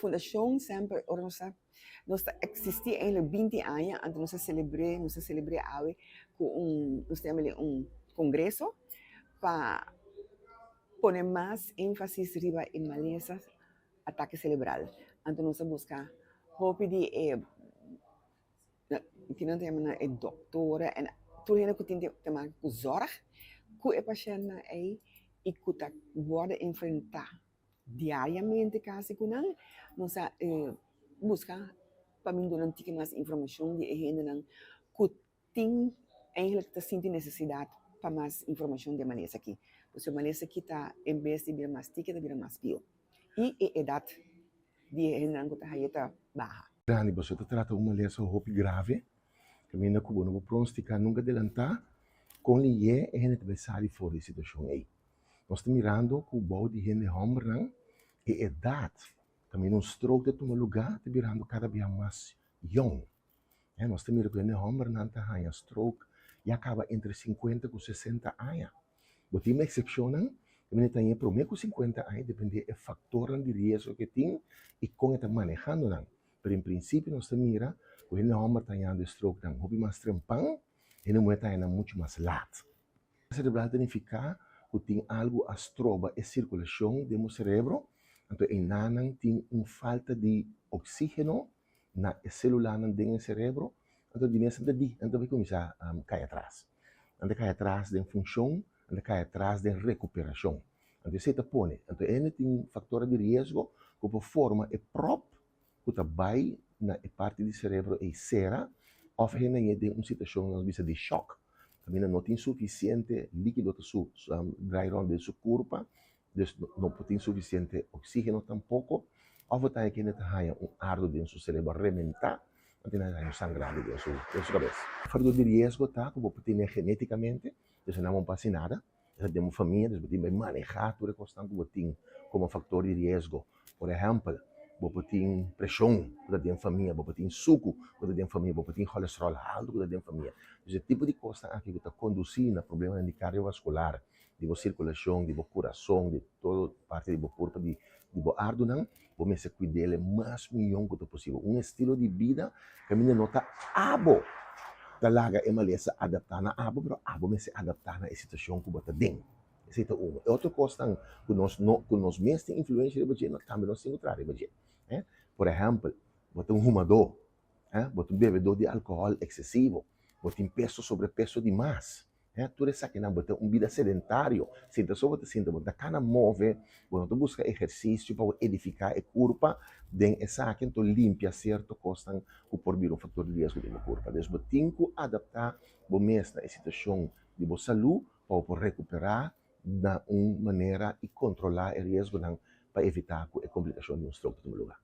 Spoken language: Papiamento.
fundashon semper ora nos ta nos ta eksistí eigenlijk binti aña anto nos a selebr'é nos a selebr'é awe ku un nos ta yam'e un kongreso pa pone mas énfasis riba e malesa atake selebral. Anto nos a buska hopi di e kinan ta yama nan e doktoren en tur hende ku tin te maken ku zòrg ku e pashèntnan ei i ku ta wòrdu enfrentá diariamente kasi ku nan. Nos a buska pa bin duna un tiki mas informashon di e hendenan ku tin eigenlijk ta sinti nesesidat pa mas informashon di e malesa aki. Pasobra e malesa aki ta en bes di bira mas tiki ta bira mas pio i e edat di e hendenan ku ta haña ta baha. Grandi, pasobra ta trata un malesa hopi grave, kaminda ku bo no por pronostika nunka delantá kon lihé e hende ta bai sali for di e situashon ei. Nos ta mirando ku bou di hende hòmbernan e edat kaminda un stroke ta tuma lugá ta birando kada bia mas yòn. Nos ta mira ku hende hòmbernan ta haña stroke ya kaba entre sinkuenta ku sesenta aña. Bo tin eksepshonnan, e mester ta haña promé ku sinkuenta aña dependé e faktornan di riesgo ku e tin i kon e ta manehando nan. Pero en prinsipio nos ta mira ku hende hòmber ta hañando e strokenan hopi mas trempan, hende muhé ta haña nan muchu mas lat. Cerebral ta nifiká ku tin algu a stroba e sirkulashon den bo serebro, anto einanan tin un falta di oksígeno na e selulanan den e serebro, anto di mes nan ta di, nan ta bai kuminsá kai atras. Nan ta kai atras den funshon, nan ta kai atras den rekuperashon. Anto esei ta pone, anto e hende tin faktornan di riesgo ku por forma e pròp ku ta bai na e parti di serebro ei sera òf hende a den un situashon nos bisa di shòk, kaminda no tin sufisiente líkido ta su drai rònt den su kurpa, dus no por tin sufisiente oksígeno tampoko, òf bo ta haña ku hende ta haña un ardo den su serebro rementá, anto nan ta haña un sangrado den su den su kabes. Faktor di riesgo ta ku bo por tene genétikamente, dus nan bo no por hasi nada. Esa den bo famia, dus bo tin bai manehá tur e kosnan ku bo tin komo faktor di riesgo. Por ehèmpel, bo por tin preshon ku ta den famia, bo por tin suku ku ta den famia, bo por tin kolesteròl haltu ku ta den famia. Dus e tipo di kosnan aki ku ta kondusí na problemanan di kardiovaskular, di bo sirkulashon, di bo kurason, di todo parti di bo kurpa, di bo ardunan, bo mester kuid'el e mas miyon ku ta posibel. Un estilo di bida kaminda no ta abo ta laga e malesa adaptá na abo, pero abo mester adaptá na e situashon ku bo ta den. Esei ta unu. E otro kosnan ku nos no ku nos mes tin influensha riba dje, tambe nos tin ku traha riba dje. Por ehèmpel, bo ta un humadó, bo ta un bebedó di alkohòl eksesivo, bo tin peso sobrepeso di mas. Hè, tur esakinan, bo ta un bida sedentario, sinta so bo ta sinta, bo no ta kana move, bo no ta buska ehersisio pa bo edifiká e kurpa, den esaki anto limpia sierto kosnan ku por bira un faktor di riesgo den bo kurpa. Dus bo tin ku adaptá bo mes na e situashon di bo salú pa bo por rekuperá na un manera i kontrolá e riesgonan pa evitá ku e komplikashon di un stroke ta tuma lugá.